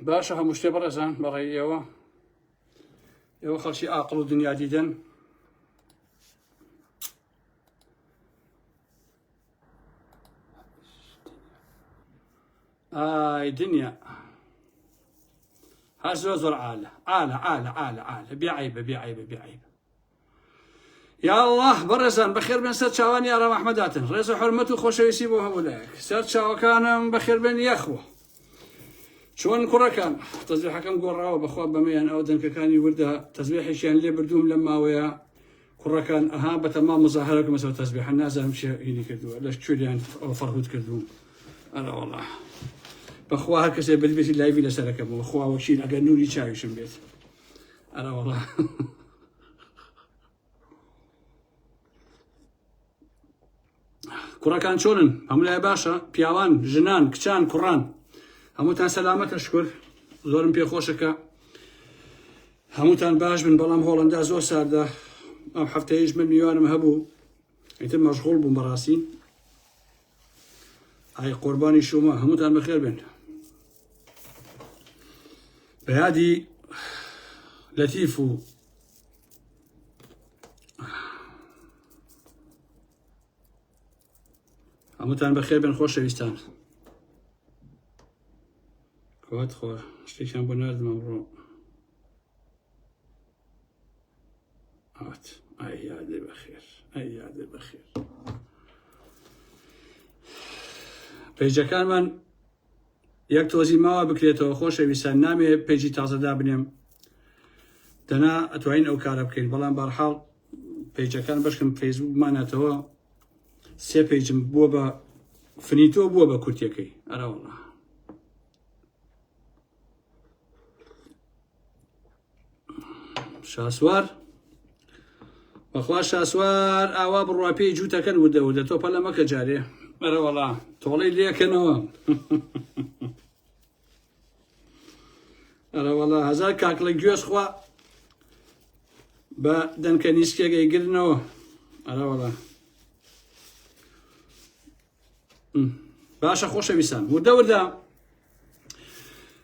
باشە هەموو شتێ بەڕێزان بەڕێ ئێوە ئێوە خەڵکی ئاقڵ و دنیا دیدەن ئای دنیا هەر زۆر زۆر عالە عالە عالە عالە عالە بێ عیبە بێ عیبە بێ عیبە یا الله بەڕێزان بەخێر بێن سەر چاوانی ئارام ئەحمەداتن ڕێز و حرمەت و خۆشەویستی بۆ هەموو لایەک سەر چاوەکانم بەخێر بێن یاخوە چۆن کوڕەکان تەزبیحەکەم گۆڕاوە بەخوا بەمەیان ئەو دەنکەکانی وردە تەزبیحێکیان لێ بردووم لەم ماوەیە کوڕەکان ئەها بەتەما مزاهرەکەم لەسەر تەزبیحە نازانم چێ هینی کردووە لە کوێیان ئەو فەرهود کردووم ئەرە وەڵا بەخوا هەر کەسێ بردبێتی لایڤی لەسەرەکەمەوە خوا وەکیل ئەگەر نوری چاویشم بێت ئەرە وەڵا کوڕەکان چۆنن هەموو لای باشە پیاوان ژنان کچان کوڕان هەمووتان سەلامەتە شکر زۆرم پێخۆشەکە هەمووتان باش بن بەڵام هۆڵندا زۆر ساردە ئەم هەفتەیەش من میوانم هەبوو ئیتر مەشغوڵ بووم بەڕاستی ئای قۆربانی شومە هەمووتان بەخێر بێن بە یادی لەتیف و هەمووتان بەخێر بن خۆشەویستان کات خۆ شتێکیان بۆ ناردم ئەمڕۆ هات ئای یادێ بەخێر ئەی یادێ بەخێر پەیجەکانمان یەک تۆزی ماوە بکرێتەوە خۆشەویستان نامێ پەیجی تازە دابنێم دەنا ئەتوانین ئەو کارە بکەین بەڵام بەرحاڵ پەیجەکان بەشکم فەیسبوک ماناتەوە سێ پەیجم بووە بە فنیتۆ بووە بە کورتەکەی ئەرەوەڵا شاسوار بەخوا شاسوار ئاوا بڕوا پێی جووتەکەن وردە وردە تۆ پەلە مەکە جارێ ئەرەوەڵا تۆڵەی لێکەنەوە ئەرەوەڵا هەزار کاکڵە گوێز خوا بە دەنکە نیسکێک ئەیگرنەوە ئەرەوەڵا باشە خۆشەویستان وردە وردە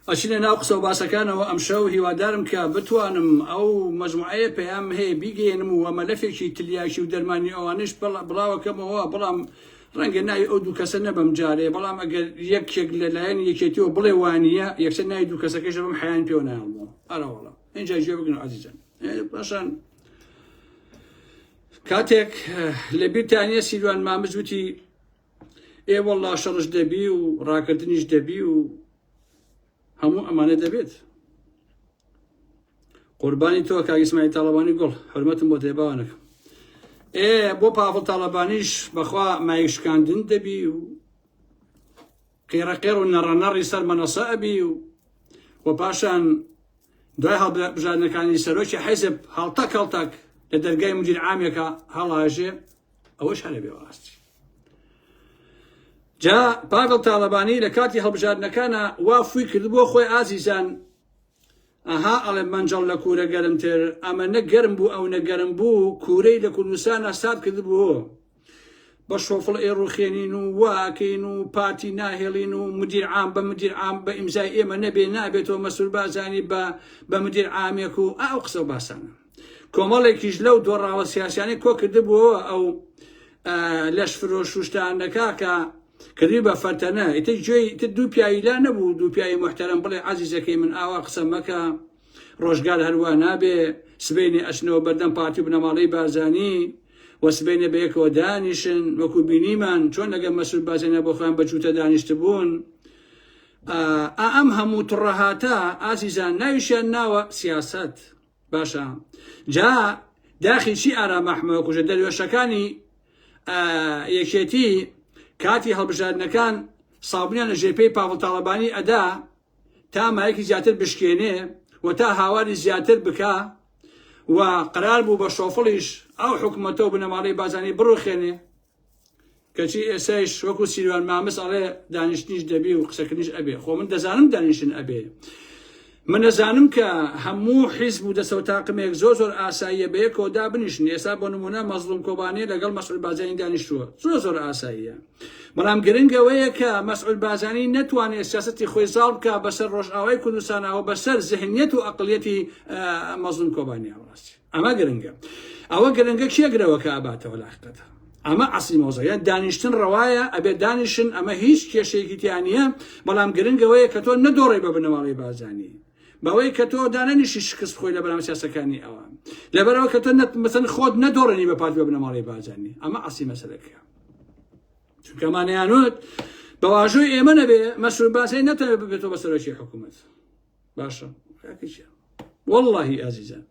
ئەچینە ناو قسە و باسەکانەوە ئەمشەو هیوادارم کە بتوانم ئەو مەجموعەیە پەیام هەیە بیگەیەنم و مەلەفێکی تلیاکی و دەرمانی ئەوانش بڵاوەکەمەوە بەڵام ڕەنگە ناوی ئەو دوو کەسە نەبەم جارێ بەڵام ئەگەر یەکێک لەلایەن یەکێتیەوە بڵێ وانە یەکسەر ناوی دوو کەسەکەش دەبم حیان پێوە نایڵمەوە ئەرەوەڵا اینجا گوێ بگرن عزیزان پاشان کاتێک لە بیرتانە سیروان مامز وتی ئێ وەڵڵا شەڕش دەبی و ڕاکردنیش دەبی و هەموو ئەمانە دەبێت قوربانی تۆ کاک ئیسماعیل تاڵەبانی گوڵ حرمەتم بۆ تێباوانەکەم ئێ بۆ پاڤڵ تاڵەبانیش بەخوا مایشکاندن دەبی و قێڕەقێڕ و نەڕەنەڕی سەر مەنەسە ئەبی و و پاشان دوای هەڵبژاردنەکانی سەرۆکی حیزب هەڵتەک هەڵتەک لە دەرگای مدیر عامێکە هەڵاژێ ئەوەش هەرە بێ ڕاستی جا پاڤڵ تاڵەبانی لە کاتی هەڵبژاردنەکانە وا فوی کردبووە خۆی ئازیزان ئەها ئەڵێ مەنجەڵ لە کوورە گەرمتر ئەمە نە گەرم بوو ئەو نە گەرم بوو کوورەی لە کوردستانە سارد کردبوو بە شۆفڵ ئێڕوخێنین و واکەین و پارتی ناهێڵین و مدیر عام بە مدیر عام بە ئیمزای ئێمە نەبێ نابێتەوە مەسرور بارزانی بە بە مدیر عامێک و ئەو قسە و باسانە کۆمەڵێکیش لەو دۆڕاوە سیاسیانەی کۆ کردبووەوە ئەو لەش فرۆش و شتانەکە کە کردوی بە فەرتەنە ئیتر گوێی ئیتر دوو پیاوی لا نەبوو دوو پیاوی محتەرم بڵێ عەزیزەکەی من ئاوا قسە مەکە ڕۆژگار هەروا نابێ سبەینێ ئەچنەوە بەردەم پارتی و بنەماڵەی بارزانی و سبەینێ بەیەکەوە دانیشن وەکو بینیمان چۆن لەگەڵ مەسرور بارزانیا بۆ خۆیان بە جووتە دانیشتبوون ئا ئەم هەموو تڕەهاتە ئازیزان ناویشیان ناوە سیاسەت باشە جا داخی چی ئارام ئەحمەوە کوژە دەروێشەکانی یەکێتی کاتی هەڵبژاردنەکان سابنیان لە ژێرپێی پاڤڵ تاڵەبانی ئەدا تا مایکی زیاتر بشکێنێ و تا هاواری زیاتر بکا و قرار بوو بە شۆفڵیش ئەو حکومەتە و بنەماڵەی بازانی بڕوخێنێ کەچی ئێسایش وەکو سیروان مامس ئەڵێ دانیشتنیش دەبی و قسەکردنیش ئەبێ خۆ من دەزانم دانیشتن ئەبێ. من ئەزانم کە هەموو حیزب و دەسەو تاقمێک زۆر زۆر ئاساییە بەیەکەوە دابنیشن، ئێستا بۆ نمونە مەزڵوم کۆبانێ لەگەڵ مەسعود بارزانی دانیشتووە، زۆر زۆر ئاساییە، بەڵام گرنگ ئەوەیە کە مەسعود بارزانی نەتوانێت سیاسەتی خۆی زاڵ بکا بەسەر ڕۆژئاوای کوردستانەوە بەسەر زهنیەت و ئەقڵیەتی مەزڵوم کۆبانیەوە. ڕاستی ئەمە گرنگە، ئەوە گرنگە کێ گرەوەکە ئەباتەوە لە حقیقەتە. ئەمە ئەسلی مەوزوع یان دانیشتن ڕەوایە ئەبێ دانیشن ئەمە هیچ کێشەیەکی تیا نییە بەڵام گرنگ ئەوەیە کە تۆ نەدۆڕی بە بنەماڵەی بارزانی بەوەی کە تۆ دانەنیشی شکست خۆی لە بەرامبەر سیاسەکانی ئەوان لەبەرەوە کە تۆ مەسەن خۆت نەدۆڕێنی بە پارتی بە بنەماڵەی بارزانی ئەمە ئەسلی مەسەلەکە چونکە ئەمانەیانوت بە واژۆی ئێمە نەبێ مەسرور بارزانی نەتەوێت ببێتەوە بە سەرۆکی حکوومەت باشە کاکە واللهی ئازیزان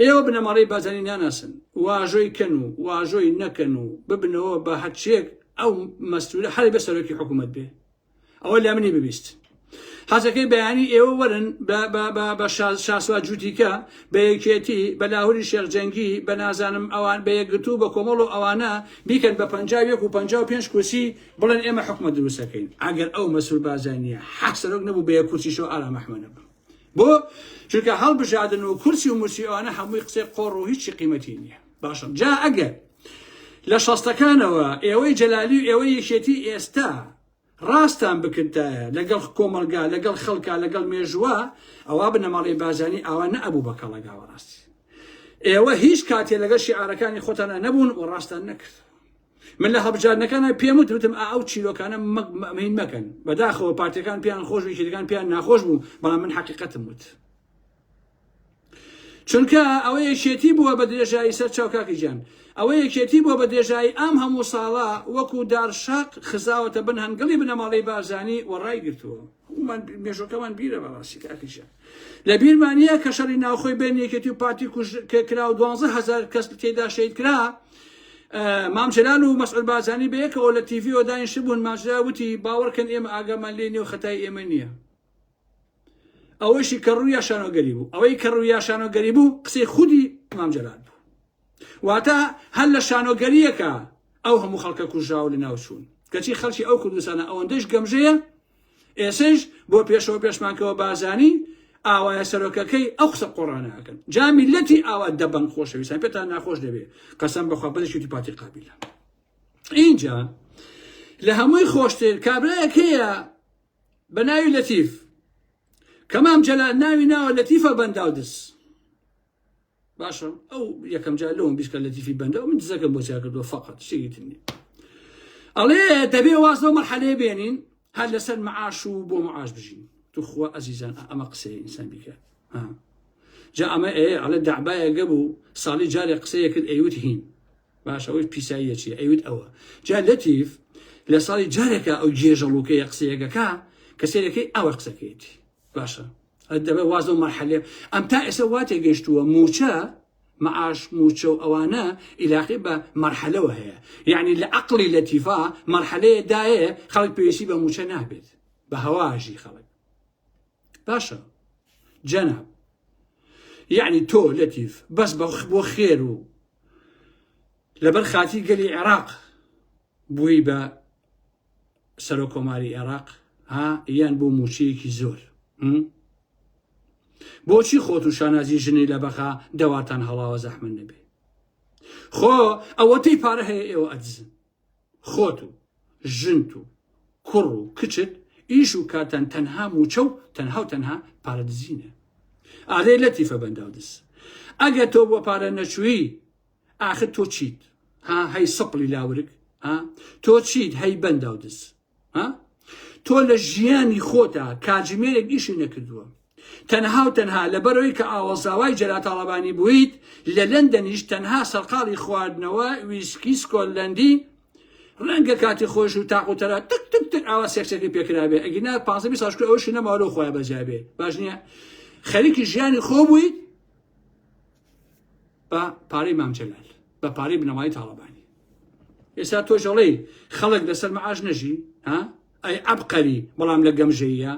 ئێوە بنەماڵەی بازانی ناناسن واژۆی کەن و واژۆی نەکەن و ببنەوە بە هەرچێک ئەو مەستورە هەر بە سەرۆکی حکوومەت بێ ئەوە لە منی ببیست حەزەکەی بەیانی ئێوە وەرن بە شاسوا جوتیکە بە یەکێتی بە لاهوری شێخ جەنگی بە نازانم ئەوان بە یەکگرتوو بە کۆمەڵ و ئەوانە بیکەن بە 51 و 55 کورسی بڵێن ئێمە حکومەت دروستەکەین ئەگەر ئەو مەسرور بارزانیە حەق سەرۆک نەبوو بە یەک کورسیشەوە ئارام ئەحمە نەبوو بۆ چونکە هەڵبژاردن و کورسی و مورسی ئەوانە هەمووی قسەی قۆڕ و هیچی قیمەتی نییە باشم جا ئەگەر لە شەستەکانەوە ئێوەی جەلالی و ئێوەی یەکێتی ئێستا ڕاستان بکردایە لەگەڵ کۆمەڵگا لەگەڵ خەڵکا لەگەڵ مێژووە ئەوە بنەماڵەی بازانی ئاوا نەئەبوو بە کەڵەگاوە ڕاستی ئێوە هیچ کاتێ لەگەڵ شیعارەکانی خۆتان نەبوون و ڕاستان نەکرد من لە هەڵبژاردنەکانە پێم وت وتم ئا ئەو چیرۆکانە مەین مەکەن بەداخەوە پارتیەکان پێیان خۆش بوو یەکێتیەکان پێیان ناخۆش بوو بەڵام من حەقیقەتم وت چونکە ئەوە یەکێتی بووە بە درێژایی سەر چاو کاکی گیان ئەوە یەکێتی بووە بە درێژایی ئەم هەموو ساڵە وەکو دارشاق خزاوەتە بن هەنگڵی بنەماڵەی بارزانی و ڕایگرتووە هەموومان مێژوەکەمان بیرە بەڕاستی کاکی گیان لە بیرمان نییە کە شەڕی ناوخۆی بین یەکێتی و پارتی کرا و 12 هەزار کەس تێدا شەهید کرا مام جەلال و مەسعود بارزانی بەیەکەوە لە تیڤیەوە دانیشتبوون مام جەلال وتی باوەڕکەن ئێمە ئاگامان لێ نییە و خەتای ئێمە نییە ئەوەیشی کە ڕوویا شانۆگەری بوو ئەوەی کە ڕوویا شانۆگەری بوو قسەی خودی مام جەلال بوو واتە هەر لە شانۆگەریەکە ئەو هەموو خەڵکە کوژراوە لە ناوچوون کەچی خەڵکی ئەو کوردستانە ئەوەندەش گەمژەیە ئێسەیش بۆ پێشەوە پێشمانکەوە بارزانی ئاوایە سەرۆکەکەی ئەو قسە قۆڕانە ئەکەن جا میلەتی ئاوا دەبەنگ خۆشەویستان پێتان ناخۆش دەبێ قەسەم بەخوا بەدەشێتی پارتی قابیلە اینجا لە هەمووی خۆشتر کابرایەک هەیە بە ناوی لەتیف کەمام جەلال ناوی ناوە لەتیفە بەنداودز باشە ئەو یەکەم جار لەوم بیست کە لەتیفی بەندە من دزەکەم بۆ زیاد کردووە فقط شتێکی تر نییە ئەڵێ دەبێ واز لەو مەرحەلەیە بێنین هەر لەسەر معاش و بۆ معاش بژین توخوا ئەزیزان ئەمە قسەیە ئینسان بیکات جا ئەمە ئێ ئەڵێ دەعبایەگە بوو ساڵی جارێک قسەیە کرد ئەیوت هین باشە ئەوەی پیساییە چیە ئەیوت ئەوە جا لەتیف لە ساڵی جارێکە ئەو گێژەڵوکەیە قسەیەکەکە کە سەیرەکەی ئەوە قسەکەیەتی باشە دەبێ واز لەو مەرحەلێ ئەم تا ئێستا وا تێگەیشتووە موچە معاش موچە و ئەوانە ئیلاقی بە مەرحەلەوە هەیە یعنی لە عقلی لەتیفا مەرحەلەیە دایە خەڵک پێویستی بە موچە نابێت بە هەواژی خەڵک باشە جەناب یعنی تۆ لەتیف بەس بە بۆ خێر و لەبەر خاتی گەلی عێراق بووی بە سەرۆک کۆماری عێراق ها یان بۆ موچەیەکی زۆر بۆچی خۆت و شانازی ژنی لە بەغا دەواتان هەڵاوە زەحمە نەبێ خۆ ئەوەتەی پارە هەیە ئێوە ئەدزن خۆت و ژنت و کوڕ و کچت ئیش و کاتان تەنها موچە و تەنها و تەنها پارە دزینە ئادەی لەتیفە بەنداودز ئەگەر تۆ بۆ پارە نەچووی ئاخر تۆ چیت ها هەی سپڵی لاورک ها تۆ چیت هەی بەنداو دز ها تۆ لە ژیانی خۆتا کاتژمێرێک ئیشی نەکردووە تەنها و تەنها لەبەرەوەی کە ئاوەزاوای جەلال تاڵەبانی بوویت لە لەندەنیش تەنها سەرقاڵی خواردنەوە ویسکی سکۆتلەندی ڕەنگە کاتی خۆش و تاق و تەرا تک تک تک ئاوا سێکسەکەی پێکرابێ ئەگینا 15 20 ساڵ شکر ئەوەشی نەماوە لەو خۆیان بەجیابێ باش نییە خەریکی ژیانی خۆ بوویت بە پارەی مام جەلال بە پارەی بنەمای تاڵەبانی ئێستا تۆش ئەڵێی خەڵک لەسەر معاش نەژی ها ئەی عەبقەری بەڵام لە گەمژەیە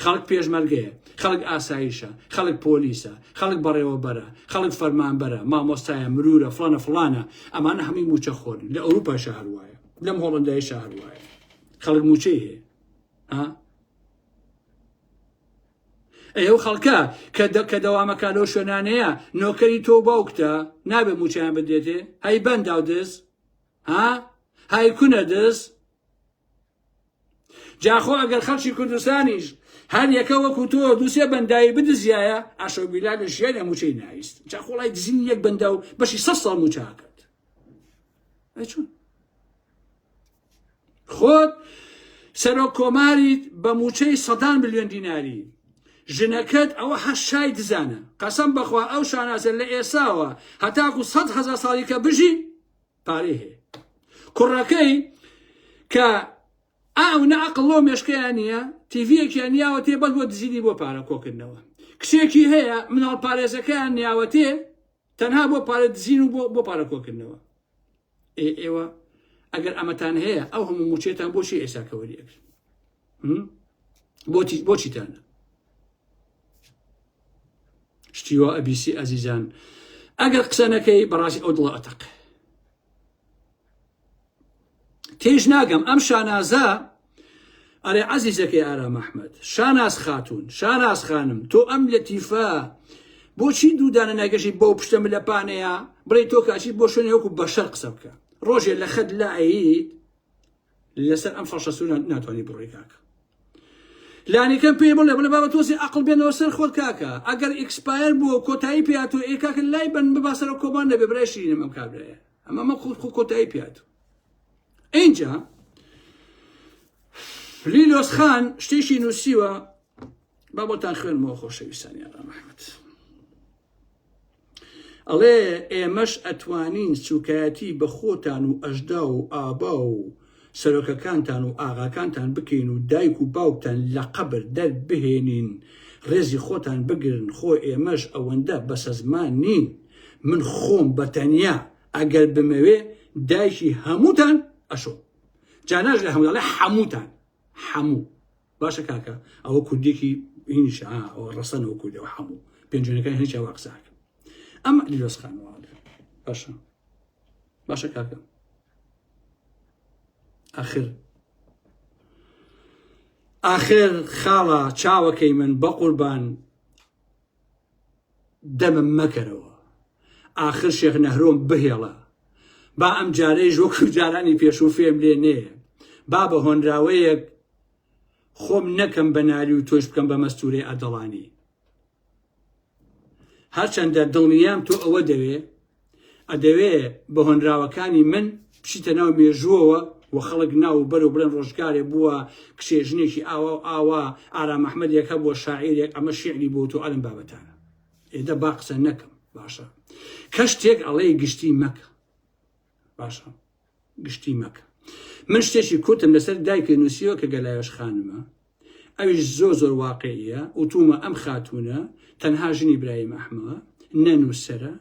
خەڵک پێشمەرگەیە خەڵک ئاسایشە خەڵک پۆلیسە خەڵک بەڕێوەبەرە خەڵک فەرمانبەرە مامۆستایە مرورە فڵانە فڵانە ئەمانە هەمووی موچە خۆرن لە ئەوروپا شەهر وایە لەم هۆڵندای شەهر وایە خەڵک موچەی هەیە ها؟ ئەی ئەو خەڵکە کە کە دەوامەکە لەو شوێنانەیە نۆکەری تۆ و باوکتە نابێ موچەیان بدرێتێ؟ هەی بەنداو دز ها؟ هەی کونە دز؟ جا خۆ ئەگەر خەڵکی کوردستانیش هەر یەکە وەکو تۆ دووسێ بەنداوی بدزیایە ئەشەو بیلا لە ژیانیا موچەی ناویست جا خۆڵای دزینی یەک بەنداو بەشی سە ساڵ موچە ئەکات ئەی چۆن خۆت سەرۆک کۆماریت بە موچەی سەدان ملیۆن دیناری ژنەکەت ئەوە هەر شای دزانە قەسەم بەخوا ئەو شانازە لە ئێساوە هەتاکو 100 هەزار ساڵی کە بژی پارەی هەیە کوڕەکەی کە ئەو نە عەقڵ لەو مێشکەیان نییە تیڤیەکیان نیاوەتێ بەس بۆ دزینی بۆ پارە کۆکردنەوە کچێکی هەیە مناڵ پارێزەکەیان نیاوەتێ تەنها بۆ پارە دزین و بۆ پارە کۆکردنەوە ئێ ئێوە ئەگەر ئەمەتان هەیە ئەو هەموو موچێتان بۆچی ئێسا کەوەری ئەگرن بۆچی بۆچیتانە شتی وا ئەبیسی ئەزیزان ئەگەر قسە نەکەی بەڕاستی ئەو دڵە ئەتەق تێش ناگەم ئەم شانازە ئەرێ عەزیزەکەی ئارام ئەحمەد شاناز خاتون شاناز خانم تۆ ئەم لەتیفە بۆچی دوو دانە ناگەشی بەو پشتە ملەپانەیە بڵێ تۆ کاچی بۆ شوێنێ وەکو بەشەر قسە بکە ڕۆژێ لە خەت لاییت لەسەر ئەم فەرشە سوورە ناتوانانی بڕۆی کاکە لانیکەم پێی بڵێ بڵێ بابە تۆزی عەقڵ بێنەوە سەر خۆت کاکە ئەگەر expire بووە کۆتایی پێاتۆ ئێ کاکە لای بن ببا سەرۆک کۆمان نەبێ برای شیرینم ئەم کابرایە ئەمە مە خۆ خۆ کۆتایی پێاتۆ ئینجا لیلۆس خان شتێکی نووسیوە با بۆتان خوێنمەوە خۆشەویستانی ئارام ئەحمەد ئەڵێ ئێمەش ئەتوانین سوکایەتی بە خۆتان و ئەژدا و ئابا و سەرۆکەکانتان و ئاغاکانتان بکەین و دایک و باوکتان لە قەبر دەربهێنین ڕێزی خۆتان بگرن خۆ ئێمەش ئەوەندە بەسەزمان نین من خۆم بە تەنیا ئەگەر بمەوێ دایکی هەمووتان ئەشۆم جا ناش لە هەموو ئەڵێ حەمووتان حەموو باشە کاکە ئەوە کوردێکی هینیشە ئەوە ڕەسەنەوە کوردەوە حەموو پێنجوێنەکان هەنیش ئەوە قسە ئەکەن ئەم لیلۆس خانەوە باشە باشە کاکە ئاخر ئاخر خاڵە چاوەکەی من بە قوربان دەمم مەکەرەوە ئاخر شێخ نەهرۆم بهێڵە با ئەم جارەیش وەکو جارانی پێشوو فێم لێ نێ با بە هۆنراوەیەک خۆم نەکەم بە نالی و تۆش بکەم بە مەستورەی ئەردەڵانی هەرچەندە دڵنیام تۆ ئەوە دەوێ ئەدەوێ بە هۆنراوەکانی من بچیتە ناو مێژووەوە و خەڵک ناو و بەر و بڵێن ڕۆژگارێ بووە کچێ ژنێکی ئاوا و ئاوا ئارام ئەحمەدێک هەبووە شاعیرێک ئەمە شیعری بۆ تۆ ئەلم بابەتانە ئێدە با قسە نەکەم باشە کە شتێک ئەڵێ گشتی مەکە باشە گشتی مەکە من شتێکی کورتم لەسەر دایکی نووسیوە کە گەلاوێژ خانمە ئەویش زۆر زۆر واقعیە وتومە ئەم خاتوونە تەنها ژنی برایم ئەحمە نە نووسەرە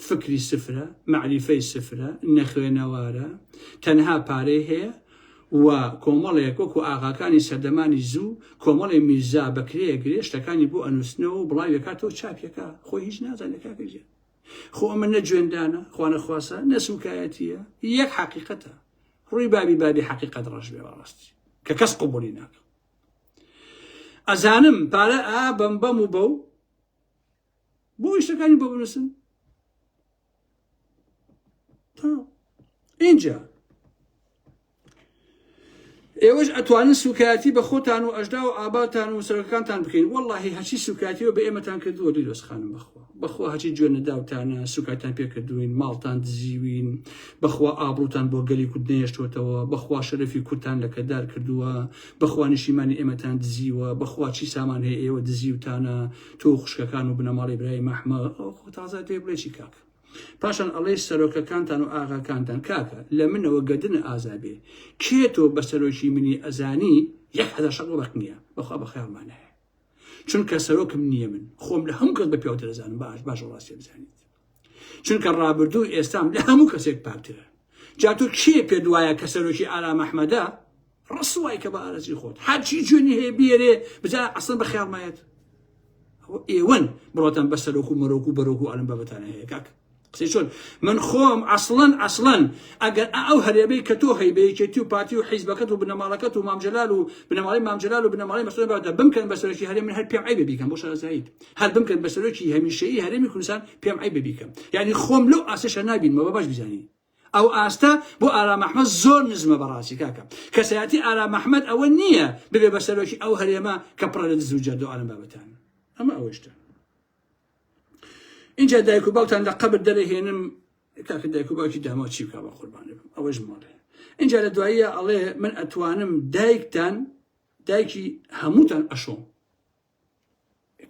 فکری سفرە مەعریفەی سفرە نەخوێنەوارە تەنها پارەی هەیە و کۆمەڵێک وەکو ئاغاکانی سەردەمانی زوو کۆمەڵێ میرزا بەکرێ گرێ شتەکانی بۆ ئەنووسنەوە و بڵاویەکاتەوە چاپیەکە خۆی هیچ نازانێت کاکە گیان خۆ ئەمە نە جوێندانە خوانەخواسە نە سوکایەتیە یەک حەقیقەتە ڕووی بابی بابی حەقیقەت ڕەش بێ بەڕاستی کە کەس قبولی ناکە ئەزانم پارە ئا بەم بەم و بەو بۆ شتەکانی بۆ بنووسن تا اینجا ئێوەش ئەتوانن سوکایەتی بە خۆتان و ئەژدا و ئاباتان و سەرۆکەکانتان بکەین وەڵاهی هەرچی سوکایەتیەوە بە ئێمەتان کردووە لیلۆس خانم بەخوا بەخوا هەرچی جوێن نەداوتانە سوکایتان پێ کردوین ماڵتان دزیوین بەخوا ئابڕوتان بۆ گەلی کورد نەهێشتوەتەوە بەخوا شەرەفی کوردتان لەکەدار کردووە بەخوا نیشیمانی ئێمەتان دزیوە بەخوا چی سامان هەیە ئێوە دزیوتانە تۆ و خوشکەکان و بنەماڵەی برای مەحمە خۆ تازە دێ بڵێ چی کاکە پاشان ئەڵێی سەرۆکەکانتان و ئاغاکانتان کاکە لە منەوە گەردنە ئازا بێ کێ تۆ بە سەرۆکی منی ئەزانی یەک هەزار شەق بەق نییە بەخوا بە خەیاڵمان هەیە چونکە سەرۆکم نییە من خۆم لە هەموو کەس بە پیاوتر ئەزانم باش باش ڕاستیە بزانیت چونکە ڕابردوو ئێستام لە هەموو کەسێک پاکترە جا تۆ کێ پێ دوایە کە سەرۆکی ئارام ئەحمەدە ڕسوای کە بە ئارەزی خۆت هەرچی جوێنی هەیە بێرێ بجا ئەسڵەن بە خەیاڵمایەت ئەوە ئێوەن بڕۆتان بە سەرۆک و مەرۆک و بەرۆک و ئەلم بابەتانە هەیە کاک. قسەی چۆن من خۆم ئەسڵەن ئەسڵەن ئەگەر ئەو هەرێمەی کە تۆ هەی بە یەکێتی و پارتی و حیزبەکەت و بنەماڵەکەت و مامجلال و بنەماڵەی مامجلال و بنەماڵەی مەسعود باوەدا بمکەن بە سەرۆکی هەرێم من هەر پێم عەیبە بیکەم بۆ شارەزاییت هەر بمکەن بە سەرۆکی هەمیشەیی هەرێمی کوردستان پێم عەیبە بیکەم یعنی خۆم لەو ئاستەشە نابینمەوە باش بیزانی ئەو ئاستە بۆ ئارام ئەحمەد زۆر نزمە بەڕاستی کاکە کەسایەتی ئارام ئەحمەد ئەوە نییە ببێ بە سەرۆکی ئەو هەرێمە کە پڕە لە دز و جەردە و ئالەم بابەتان ئەمە ئەوەشتە اینجا دایک و باوکتان لە قەبر دەرەهێنم کاکە دایک و باوکی داما چی بکە بە قوربانێ بم ئەوەش مەڵێ اینجا لە دواییە ئەڵێ من ئەتوانم دایکتان دایکی هەمووتان ئەشۆم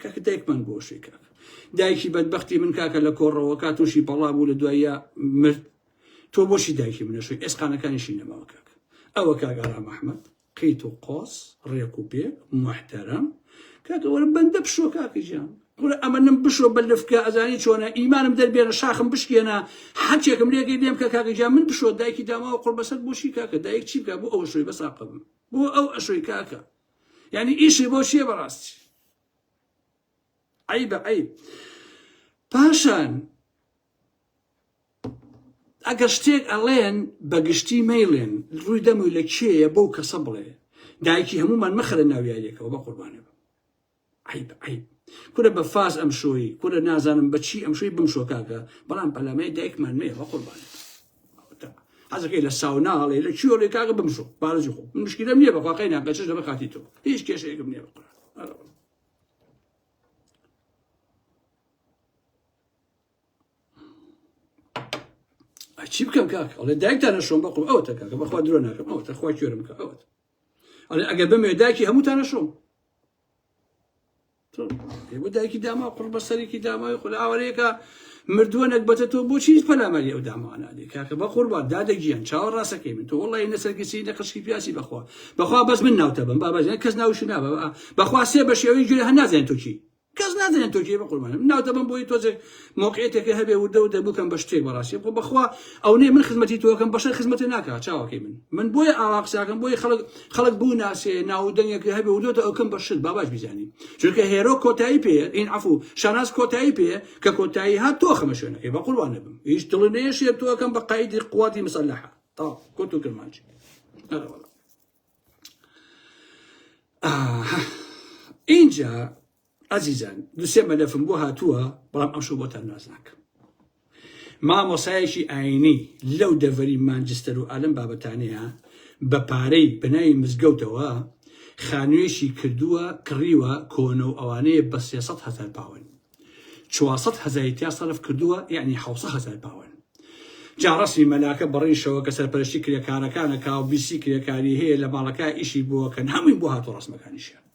کاکە دایکمان بۆ شوێ کاکە دایکی بەدبختی من کاکە لە کۆڕەوە کا تووشی بەڵا بوو لە دواییە مرد تۆ بۆشی دایکی منەشوی ئێسقانەکانیشی نەماوە کاکە ئەوە کاک ئارام ئەحمەد قیت و قۆز ڕێک و پێک موحتەرەم کاکە وەرە بەندە بشۆ کاکە گیان کورە ئەمەنم بشۆ بە لفکە ئەزانی چۆنە ئیمانم دەربێنە شاخم بشکێنە هەرچێکم لێکەی لێم کە کاکە گیان من بشۆ دایکی داماوە قوڕبەسەر بۆچی کاکە دایک چی بکە بۆ ئەوە شۆی بەساقە بم بۆ ئەو ئەشۆی کاکە یعنی ئیشی بۆ چییە بەڕاستی عیبە عیب پاشان ئەگەر شتێک ئەڵێن بە گشتی مەیڵێن ڕووی دەموی لە کێیە بەو کەسە بڵێ دایکی هەموومان مەخەرە ناو یاریەکەوە بە قوربانێ بم عیب عیب کورە بە فاز ئەم شۆی کورە نازانم بەچی ئەم شۆی بم شۆ کاکە بەڵام پەلامەی دایکمان مەیە بە قوربانێ حەزەکەی لە ساوناڵێ لە کوێڵێ کاکە بمشۆ بارزی خۆ من مشکلەم نییە بەخوا قەی ناکە چش لەبەر خاتی تۆ هیچ کێشەیەکم نییە بە قورئان چی بکەم کاک ئەڵێ دایکتانە شۆم بەقم ئەوەتە کاکە بەخوا درۆ ناکەم ئەوەتە خوا کوێرم کە ئەوەتە ئەڵێ ئەگەر بمێ دایکی هەمووتانە شۆم بۆ دایکی داما قڕ بە سەرێکی دامای خۆ لە ئاوارەیەکە مردووە نەگبەتە تۆ بۆچی پەلاماری ئەو دامانادی کاکە بە قوربان دادە گیان چاوە ڕاستەکەی من تۆ وڵی نەسەرگسی نە قشکی پیاسی بەخوا بەخوا بەس من ناوتە بم بابا کەس ناوشی نابە بەخوا سێ بە شێوەی گوێ هەر نازانێت تۆ کی کەس نازانێت تۆ کێی بەقوربانم ناو دەبم بۆی تۆزێک مۆقعێتێکە هەبێ وردە وردە بکەم بە شتێک بەڕاستی خۆ بەخوا ئەو نێ من خزمەتی تۆکەم بەشەر خزمەتی ناکا چاوەکەی من من بۆیە ئاوا قساکەم بۆیە خەڵک خەڵک بوو ناسێ ناو دەنگێک هەبێ وردۆتە ئەوکەم بە شت باباش بیزانی چونکە هێرۆ کۆتایی پێ ئین عفو شاناز کۆتایی پێ کە کۆتایی هات تۆ خەمە شوێنەکەی بە قوربانە بم هیچ دڵ نەیەشێ تۆکەم بە قایدی قواتی مسلحە تا کورت و کرمانجی ئەرە وەڵا ئینجا ئەزیزان دوسێ مەلەفم بۆ هاتووە بەڵام ئەمشەو بۆتان ناز ناکەم مامۆسایەکی ئاینی لەو دەڤەری مانجستەر و ئالم بابەتانەیە بە پارەی بەناوی مزگەوتەوە خانوویەکی کردووە کڕیوە کۆنە و ئەوانەیە بە 300 هزار پاوەن 400 هزاری تیا سەرف کردووە یعنی 700 هزار پاوەن جا ڕەسمی مەلاکە بەڕیشەوە کە سەرپەرشتی کرێکارەکانە کا و بیسی کرێکاری هەیە لە ماڵەکە ئیشی بۆکەن هەمووی بۆ هاتوو ڕەسمەکانیشیان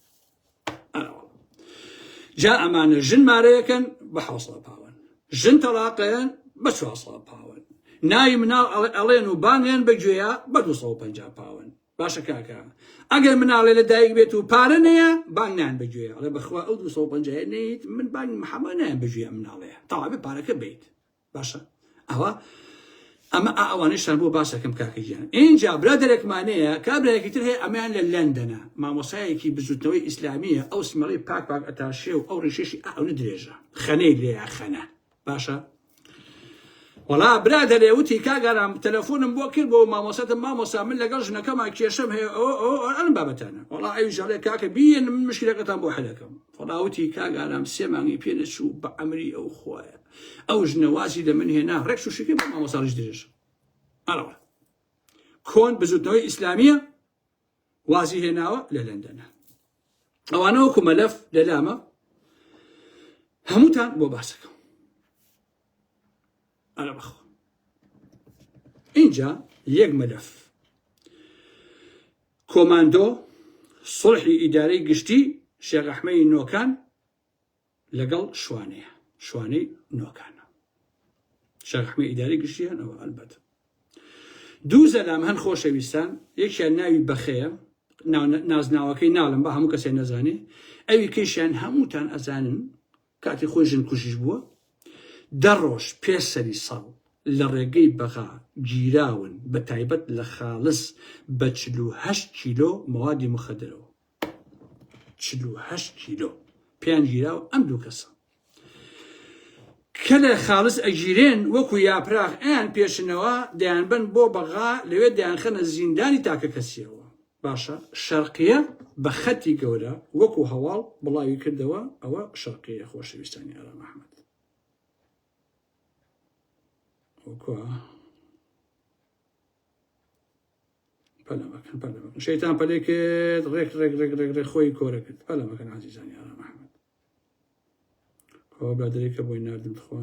جا ئەمانە ژن مارەیەکەن بە حوسڵە پاوەن ژن تەلاقیان بە چواسڵە پاوەن ناوی مناڵ ئەڵێن و بانگیان بە گوێیە بە 250 پاوەن باشە کاکە ئەگەر مناڵێ لە دایک بێت و پارە نەیە بانگ نان بەگوێ ئەڵێ بەخوا ئەو 250 نیت من بانگ محەممە نایان بەگوێ مناڵەیە تەواوی پارەکە بیت باشە ئەوە ئەمە ئەوانەشتان بۆ باسەکەم کاکە گیان ئینجا برادەرێکمانەیە کابراایەکی تر هەیە ئەمەیان لە لەندەنە مامۆسایەکی بزوتنەوەی ئیسلامیە ئەو سمەڵی پاک پاک ئەتاشێ و ئەو ڕیشێشی ئەونە درێژە خەنەی لێیە خەنە باشە وەڵا برادەرێ وتی کاک ئارام تەلەفۆنم بۆ کرد بۆ مامۆساتم مامۆسا من لەگەڵ ژنەکەما کێشەم هەیە ئەوە ئەوە ئەم بابەتانە وەڵا ئەویش ئەڵێ کاکە بیێن من مشکلەکەتان بۆ حەلەکەم وەڵا وتی کاک ئارام سێ مانگی پێ نەچوو بە ئەمری ئەو خوایە ئەو ژنە وازی لە من هێنا ڕێک شوشەکەی بۆ مامۆسا ڕیش درێژ ئەرەوە کۆن بزوتنەوەی ئیسلامیە وازی هێناوە لە لەندەنە ئەوانە وەکو مەلەف لە لامە هەمووتان بۆ باسەکەم ئەرە بەخۆ اینجا یەک مەلەف کۆماندۆ سڵحی ئیدارەی گشتی شێخ ئەحمەی نۆکان لەگەڵ شوانەیە شوانەی نۆکانە شێخ ئەحمەی ئیدارەی گشتی هەن ئەوە ئەلبەت دوو زەلام هەن خۆشەویستان یەکیان ناوی بەخەیە نازناوەکەی ناڵم بە هەموو کەسێ نەزانێ ئەوی کەیشیان هەمووتان ئەزانن کاتی خۆی ژن کوژیش بووە دە ڕۆژ پێش سەری ساڵ لە ڕێگەی بەغا گیراون بە تایبەت لە خاڵس بە 48 کیلۆ مەوادی مخدرەوە 48 کیلۆ پێیان گیراوە ئەم دوو کەسە. کەلە خاڵس ئەگیرێن وەکو یاپراخ ئەیان پێچنەوە دەیانبەن بۆ بەغا لەوێ دەیانخەنە زیندانی تاکەکەسیەوە. باشە شەرقیە بە خەتی گەورە وەکو هەواڵ بڵاوی کردەوە ئەوە شەرقیە خۆشەویستانی ئارام ئەحمەد ئەوە پەلە مەکەن پەلە مەکەن شەیتان پەلێ کرد ڕێک ڕێک ڕێک ڕێک ڕێک خۆی کۆرە کرد پەلە مەکەن عزیزانی ئارام ئەحمەد ئەوە برادەرێکە بۆی ناردم تخوا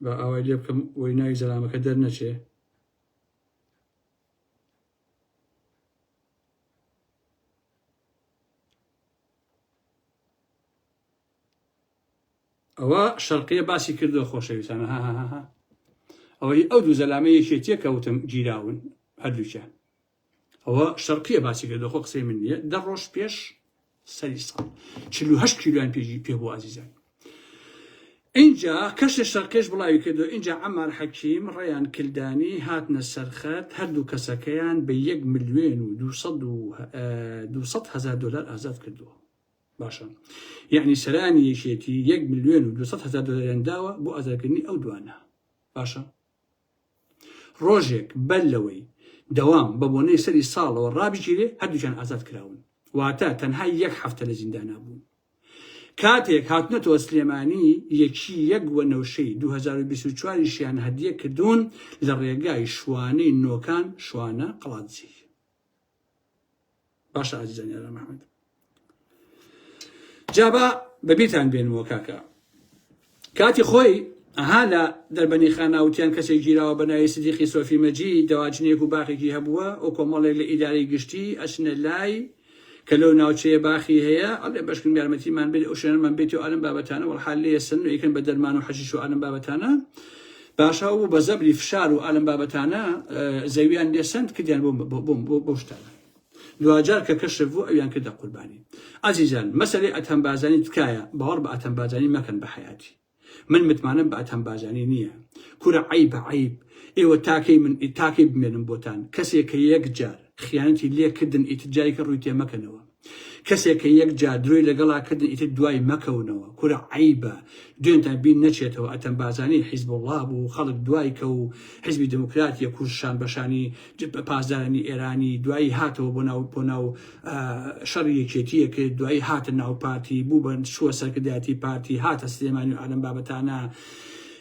با ئاوای لێ بکەم وەی ناوی زەلامەکە دەرنەچێ ئەوە شەرقیە باسی کردووە خۆشەویستانە ها ها ها ئەوەی ئەو دوو زەلامە یەکێتیە کەوتم گیراون هەردووکیان ئەوە شەرقیە باسی کردووە خۆ قسەی من نییە دە ڕۆژ پێش سەری ساڵ 48 کیلۆیان پێجی پێ بوو ئازیزان اینجا کەشێ شەرقێش بڵاوی کردو اینجا عەمار حەکیم ڕێیان کلدانی هاتنە سەرخەت هەردوو کەسەکەیان بە یەک ملیۆن و 200 هزار دلار ئازاد کردووە باشە یعنی سەرانی یەکێتی یەک ملیۆن و 200 هزار دلاریان داوە بۆ ئازادکردنی ئەو دوانە باشە ڕۆژێک بەر لەوەی دەوام بە بۆنەی سەری ساڵەوە ڕابگیرێ هەردووکیان ئازاد کراون واتە تەنها یەک هەفتە لە زیندانا بوون کاتێک هاتنەتەوە سلێمانی یەکی یەک وەنەوشەی 2024 یشیان هەدیە کردوون لە ڕێگای شوانەی نۆکان شوانە قەڵادزی باشە ئازیزان یاران محمد جا با بەبیرتان بێنمەوە کاکە کاتی خۆی ئەها لە دەربەنی خاناوتیان کەسێک گیراوە بە ناوی سدیقی سۆفی مەجی دەواجنێک و باخێکی هەبووە و کۆمەڵێک لە ئیدارەی گشتی ئەچنە لای کە لەو ناوچەیە باخی هەیە ئەڵێ بەشکن یارمەتیمان بێت ئەو شوێنەمان بێت و ئەلم بابەتانە وەڵحال لێ سن و یکەن بە دەرمان و حەشیش و ئەلم بابەتانە باشە و بە زەبری فشار و ئەلم بابەتانە زەویان لێ سند کردیان بۆ بۆ بۆ شتانە دواجار کە کەشف بوو ئەویان کردە قوربانی. ئازیزان مەسەلەی ئەدهەم بارزانی تکایە باوەڕ بە ئەدهەم بارزانی مەکەن بە حەیاتی من متمانەم بە ئەدهەم بارزانی نییە کورە عەیبە عەیب ئێوە تاکەی من تاکەی بمێنم بۆتان کەسێک کە یەک جار خیانەتی لێ کردن ئیتر جارێکە ڕووی تێ مەکەنەوە کەسێک کە یەک جار درۆی لەگەڵا کردن ئیتر دوای مەکەونەوە کورە عەیبە دوێنتان بیر نەچێتەوە ئەتەم بارزانی حیزبوڵڵا بوو خەڵک دوای کە و حیزبی دموکرات یەکوش شان بەشانی پاسدارانی ئێرانی دوایی هاتەوە بۆ ناو بۆ ناو شەڕی یەکێتیە کرد دوایی هاتە ناو پارتی بوو بە چووە سەرکردایەتی پارتی هاتە سلێمانی و ئالەم بابەتانە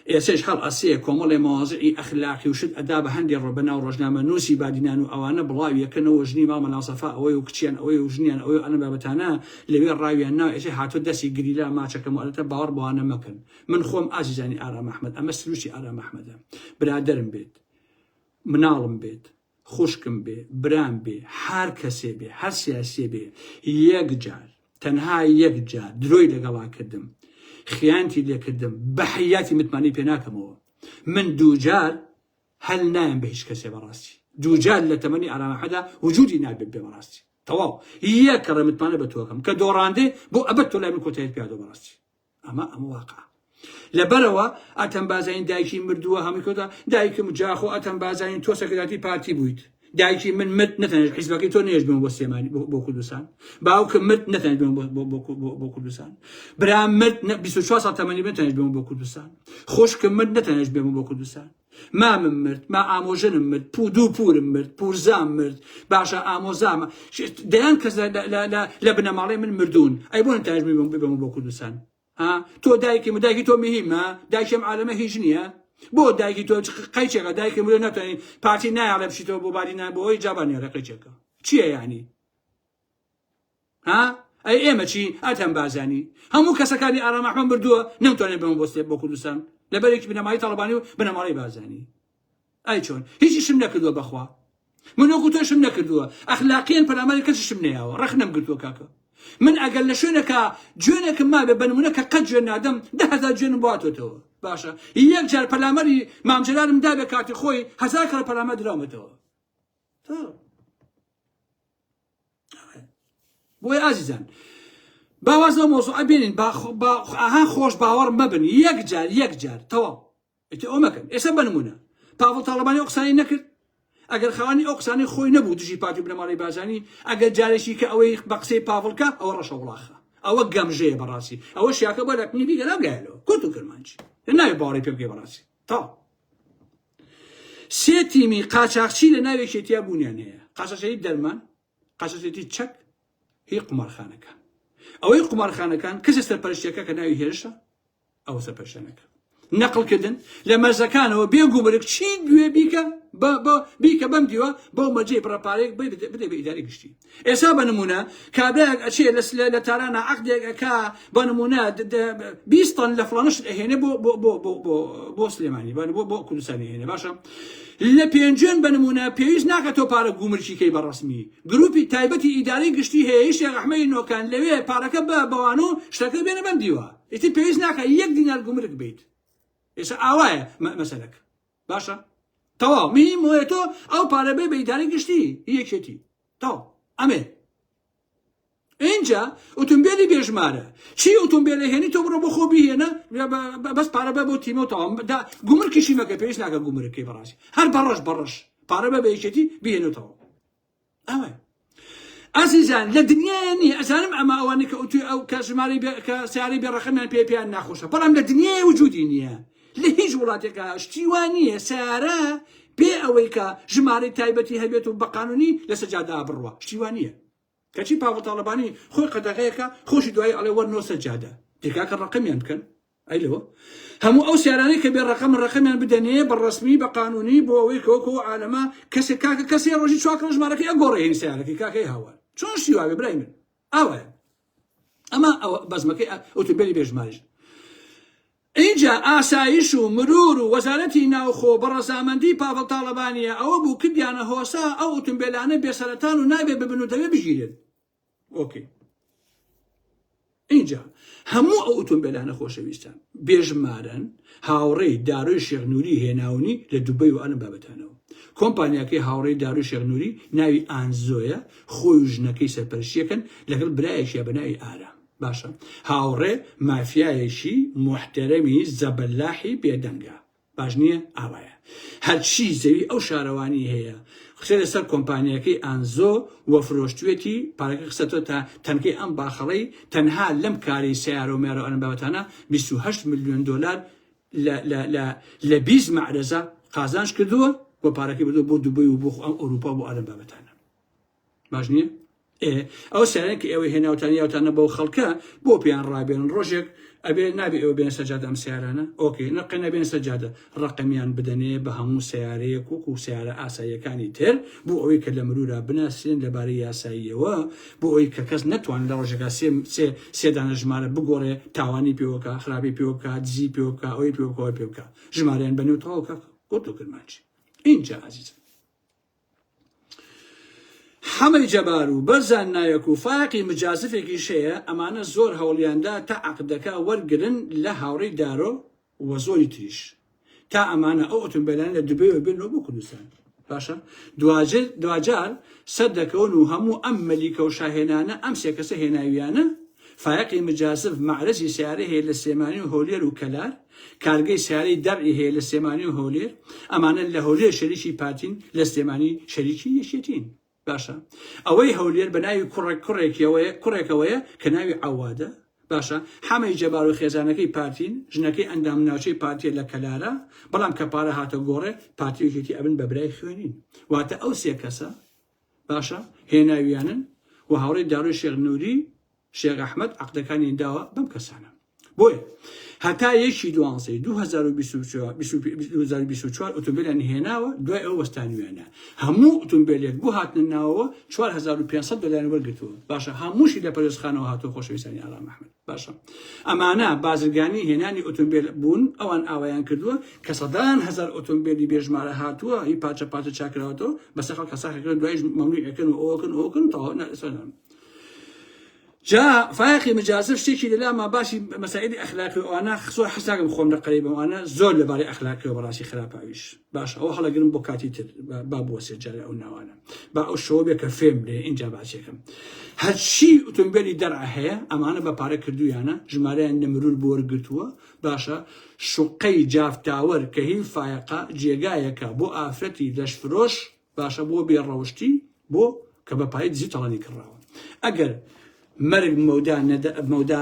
ئێسێش هەڵ ئەسێ کۆمەڵێ مەوازعی ئەخلاقی و شت ئەدا بە هەندێ ڕۆ بەناو ڕۆژنامە نووسی بادینان و ئەوانە بڵاوی یەکەنەوە ژنی مامە ناسەفا ئەوەی و کچیان ئەوەی و ژنیان ئەوەی و ئەلەم بابەتانە لەوێ ڕاویان ناو ئێسێ هاتۆ دەستی گریلا ماچەکەم و ئەلەتە باوەڕ بەوانە مەکەن من خۆم ئازیزانی ئارام ئەحمەد ئەمە سروشتی ئارام ئەحمەدە برادەرم بێت مناڵم بێت خوشکم بێ برام بێ هەر کەسێ بێ هەر سیاسیە بێ یەک جار تەنها یەک جار درۆی لەگەڵا کردم خیانتی لێکردم بە حیاتی متمانەی پێ ناکەمەوە من دووجار هەل نایم بە هیچ کەسێ بەڕاستی دووجار لە تەمەنی ئارامەحەدا وجودی نابێت بێ بەڕاستی تەواو یەک کەڕە متمانە بە تۆکەم کە دۆڕاندێ بۆ ئەبەت تۆ لای من کۆتاییت پیادۆ بەڕاستی ئەمە ئەمە واقع لەبەرەوە ئەتەم بازین دایکی مردووە هەمووی کۆتا دایکم جاخۆ ئەتەم بازین تۆ سەکرەتی پارتی بوویت دایکی من مرد نەتەنێت حیزبەکەی تۆ نێژ بم بۆ سلێمانی بۆ کوردستان باوکم مرد نەتەنێت بم بۆ کوردستان برام مرد 24 ساڵ تەمەنی بنتەنێت بم بۆ کوردستان خوشکم مرد نەتەنێت بم بۆ کوردستان مامم مرد ما ئامۆژنم مرد پو دوو پورم مرد پورزام مرد باشە ئامۆزامە دەیان کەس لە بنەماڵەی من مردوون ئەی بۆ نتاش ببم بۆ کوردستان ها تۆ دایکی من دایکی تۆ مهمە دایکی ئەم عالەمە هیچ نییە بۆ دایکی تۆ قەیچێکە دایکی مرۆ ناتوانانی پارتی نایاڵێ بچیتەوە بۆ بادینان بۆ ئەوی جابانیاڵێ قەیچێکە چییە یعنی ها ئەی ئێمە چی ئەتەم بارزانی هەموو کەسەکانی ئارام ئەحمەد مردووە نەمتوانێت بم بۆ بۆ کوردستان لەبەرێکی بنەمای تاڵەبانی و بنەماڵەی بارزانی ئەی چۆن هیچیشم نەکردووە بەخوا من وەکو تۆشم نەکردووە ئەخلاقیان پەلاماری کەسیشم نەیاوە ڕەخنەم گرتووە کاکە من ئەگەر لە شوێنەکە جوێنێکم مابێ بە نمونە کە قەت جوێن نادەم 10,000 جوێنم بۆ هاتۆتەوە باشە یەک جار پەلامەری مام جەلالم دابێ کاتی خۆی هەزار کەڕ پەلامە دراومەتەوە بۆیە ئازیزان با واز لەو مۆزوعە بێنین با ئاها خۆش باوەڕ مەبن یەک جار یەک جار تەواو ئیتر ئەو مەکەن ئێستا بە نمونە پاڤڵ تاڵەبانی ئەو قسانەی نەکرد ئەگەر خاوەنی ئەو قسانەی خۆی نەبوو دژی پارتی و بنەماڵەی بارزانی ئەگەر جارێکی کە ئەوەی بە قسەی پاڤڵکە ئەوە ڕەشە وڵاخە. ئەوە گەمژەیە بەڕاستی ئەوە شیاکە بۆ لە کنی بیگە ناگایلەوە کورت و کرمانجی ناوی باوەڕی پێ بکەی بەڕاستی تا سێ تیمی قاچاخچی لە ناو یەکێتیا بوونیان هەیە قاچاخچێتی دەرمان قاچاخچێتی چەک هی قومارخانەکان ئەوەی قومارخانەکان کەسە سەرپەرشتەکە کە ناوی هێرشە ئەوە سەرپەرشتیانەکە نەقڵکردن لە مەرزەکانەوە بێ گومرگ چی گوێ بیکە بیکە بەم دیوە بەو مەرجەی بڕە پارەیەک بدەی بە ئیداری گشتی ئێستا بە نمونە کابرایەک ئەچێ لە لە تارانە عەقدێک ئەکا بە نمونە 20 تەن لە فڵانە شت ئەهێنێ بۆ بۆ بۆ بۆ بۆ بۆ سلێمانی بۆ بۆ بۆ کوردستانی هێنێ باشە لە پێنجوێن بە نمونە پێویست ناکە تۆ پارە گومرکی کەی بە ڕەسمی گروپی تایبەتی ئیداری گشتی هەیە شێخ ئەحمەدی نۆکان لەوێ پارەکە بە بەوان و شتەکە بێنە بەم دیوە ئیتر پێویست ناکە یەک دینار گومرک بیت ئێستا ئاوایە مەسەلەکە باشە تەواو مهم وەیە تۆ ئەو پارە بێ بە ئیدارەی گشتی یەکێتی تەواو ئەمێ اینجا ئۆتۆمبیلی بێژمارە چی ئۆتۆمبیلە هێنی تۆ بڕۆ بۆ خۆ بیهێنە بەس پارە بە بۆ تیمە تەواو گومرکیشی مەکە پێویست ناکە گومرکەی بەڕاستی هەر بەڕەش بەڕەش پارە بە بە یەکێتی بهێنێتەوە ئەوە ئازیزان لە دنیاە نییە ئەزانم ئەمە ئەوانەی کە ئوتوی ئەو کە ژمارەی کە سیارەی بێ ڕەقەمیان پێ پێیان ناخۆشە بەڵام لە دنیای وجودی نییە لە هیچ وڵاتێکا شتی وا نییە سیارە بێ ئەوەی کە ژمارەی تایبەتی هەبێت و بە قانونی لەسەر جادا بڕوە شتی وا نییە کەچی پاڤڵ تاڵەبانی خۆی قەدەغەیەکە خۆشی دوایی ئەڵێ وەرنەوە سەر جادە دێکاکە ڕەقەمیان بکەن ئەی لەوە هەموو ئەو سیارانەی کە بێ ڕەقەم ڕەقەمیان بدەنێ بە ڕەسمی بە قانونی بۆ ئەوەی کە وەکو عالەمە کەسێک کاکە کەسێ ڕۆژی چوار کڕ ژمارەکەی ئەگۆڕێ هین سیارەکەی کاکەی هاوار چۆن شتی وابێ برای من ئاوایە ئەمە ئەوە بەزمەکەی ئۆتۆمبێلی بێژماریش اینجا ئاسایش و مرور و وەزارەتی ناوخۆ بە ڕەزامەندی پاڤڵ تاڵەبانیە ئەوە بوو کردیانە هۆسا ئەو ئۆتۆمبێلانە بێسەرەتان و نابێ ببن و دەبێ بگیرێن ئۆکەی ئینجا هەموو ئەو ئۆتۆمبیلانە خۆشەویستان بێژمارەن هاوڕێی دارۆی شێخ نوری هێناونی لە دوبەی و ئەم بابەتانەوە کۆمپانیاکەی هاوڕێی دارۆی شێخ نوری ناوی ئانزۆیە خۆی و ژنەکەی سەرپەرشتیەکەن لەگەڵ برایەکیا بە ناوی ئارام باشە هاوڕێ مافیایەکی موحتەرەمی زەبەلاحی بێدەنگە باش نییە؟ ئاوایە. هەرچی زەوی ئەو شارەوانی هەیە خسێ لەسەر کۆمپانیاکەی ئانزۆ و فرۆشتوێتی پارەکە خستەتۆ تا تەنکەی ئەم باخەڵەی تەنها لەم کاری سەیارە و مەیارە و ئەم بابەتانە 28 ملیۆن دۆلار لە لە لە لە 20 مەعرەزە قازانج کردووە و پارەکەی بردووە بۆ دوبەی و بۆ ئەم ئەوروپا بۆ ئەم بابەتانە. باش نییە؟ ئێ ئەو سیارەیە کە ئێوەی هێناوتان یاوتانە بەو خەڵکە بۆ پێیان ڕابێنن ڕۆژێک ئەبێ نابێ ئێوە بێن سەجادە ئەم سیارانە ئۆکەی نەقێ نەبێن سەجادە ڕقمیان بدەنێ بە هەموو سیارەیەک وەکو سیارە ئاساییەکانی تر بۆ ئەوەی کە لە مرورا بناسرێن لەبارەی یاساییەوە بۆ ئەوەی کە کەس نەتوان لە ڕۆژێکا سێ سێ سێ دانە ژمارە بگۆڕێ تاوانی پێوەکە خراپی پێوە بکە دزی پێوە بکە ئەوەی پێوە بکە ئەوەی پێ بکە ژمارەیان بەنێو تەواو کاکە کورت و کرمانجی ئینجا ئازیزم حەمەی جەبار و بەرزان نایەک و فایەقی مجازفێکیش هەیە، ئەمانە زۆر هەوڵیاندا تا عەقدەکە وەرگرن لە هاوڕێی دارۆ و زۆری تریش تا ئەمانە ئەو ئۆتۆمبێلانە لە دوبەیەوە بێنەوە بۆ کوردستان باشە دواجر دواجار سەردەکەون و هەموو ئەم مەلیکە و شاهێنانە ئەم سێ کەسە هێناویانە فایەقی مجازف مەعرەزی سەیارەی هەیە لە سلێمانی و هەولێر و کەلار، کارگەی سەیارەی دەرعی هەیە لە سلێمانی و هەولێر، ئەمانە لە هەولێر شەریکی پارتین لە سلێمانی شەریکی یەکێتین. باشە ئەوەی هەولێر بە ناوی کوڕێک کوڕێکیەوەیە کوڕێکەوەیە کە ناوی عەوادە باشە حەمەی جەبار و خێزانەکەی پارتین ژنەکەی ئەندام ناوچەی پارتیە لە کەلارە بەڵام کە پارە هاتە گۆڕێ پارتی و یەکێتی ئەبن بە برای خوێنین واتە ئەو سێ کەسە باشە هێناویانن و هاوڕێی دارۆی شێخ نوری شێخ ئەحمەد عەقدەکانی داوە بەم کەسانە بۆیە هەتا یەکی دوانزەی 2024 ئۆتۆمبیلیان هێناوە دوای ئەو وەستانویانە هەموو ئۆتۆمبیلێک بۆ هاتنە ناوەوە 4500 دۆلاریان وەرگرتووە باشە هەمووشی لە پەروێزخانەوە هاتووە خۆشەویستانی ئارام ئەحمەد باشە ئەمانە بازرگانی هێنانی ئۆتۆمبیل بوون ئەوان ئاوایان کردووە کە سەدان هەزار ئۆتۆمبیلی بێژمارە هاتووە هی پارچە پارچە چاکراوەتەوە بەسەر خەڵک ساخەکەن دوایش مەمنوعەکەن و ئەوەکەن ئەوکەن تەواو جا فایەقی مجازف شتێکی لەلاما باسی مەسائلی ئەخلاقی و ئەوانە زۆر حەز ناکەم خۆم لە قەرەی بەم ئەوانە زۆر لەبارەی ئەخلاقیەوە بەڕاستی خراپە ئەویش باشە ئەوە هەڵەگرم بۆ کاتی تر با بوەسێت جارێ ئەو ناوانە با ئەو شەوە بێ کە فێم لێ ئینجا باسیەکەم هەرچی ئۆتۆمبیلی دەرع هەیە ئەمانە بە پارە کردویانە ژمارەیان لە مرور بۆ وەرگرتووە باشە شوقەی جاف تاوەر کە هی فایەقە جێگایەکە بۆ ئافرەتی لەشفرۆش باشە بۆ بێ ڕەوشتی بۆ کە بە پای دزی تاڵانی کڕاوە ئەگەر. مەرگ مەودا مەودا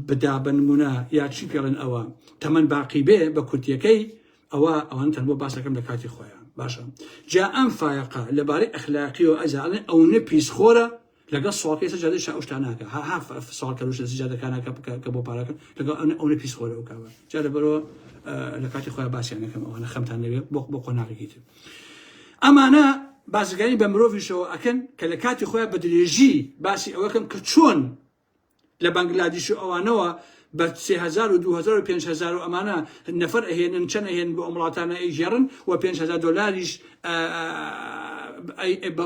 بدا بە نمونە یا چی پێڵێن ئەوە تەمەن باقی بێ بە کورتیەکەی ئەوە ئەوان تەن بۆ باسەکەم لە کاتی خۆیان باشە جا ئەم فایەقە لەبارەی ئەخلاقیەوە ئەزانێ ئەونە پیسخۆرە لەگەڵ سواڵکەی سەر جادەی شا ئەو شتانە ئەکا ها ها سواڵکەر و لەسەر جادەکان ئەکا بکە کە بۆ پارەکە لەگەڵ ئەو ئەونە پیس خۆرە ئەو کابە جا لەبەرەوە لە کاتی خۆیان باسیان نەکەم ئەوانە خەمتان لەوێ بۆ بۆ قۆناغێکی تر ئەمانە بازرگانی بە مرۆڤیشەوە ئەکەن کە لە کاتی خۆیان بە درێژی باسی ئەوەکەم کە چۆن لە بەنگلادیش و ئەوانەوە بە 3000 و 2000 و 5000 و ئەمانە نەفەر ئەهێنن چەند ئەهێنن بۆ ئەم وڵاتانە ئەیگێڕن و 5000 دۆلاریش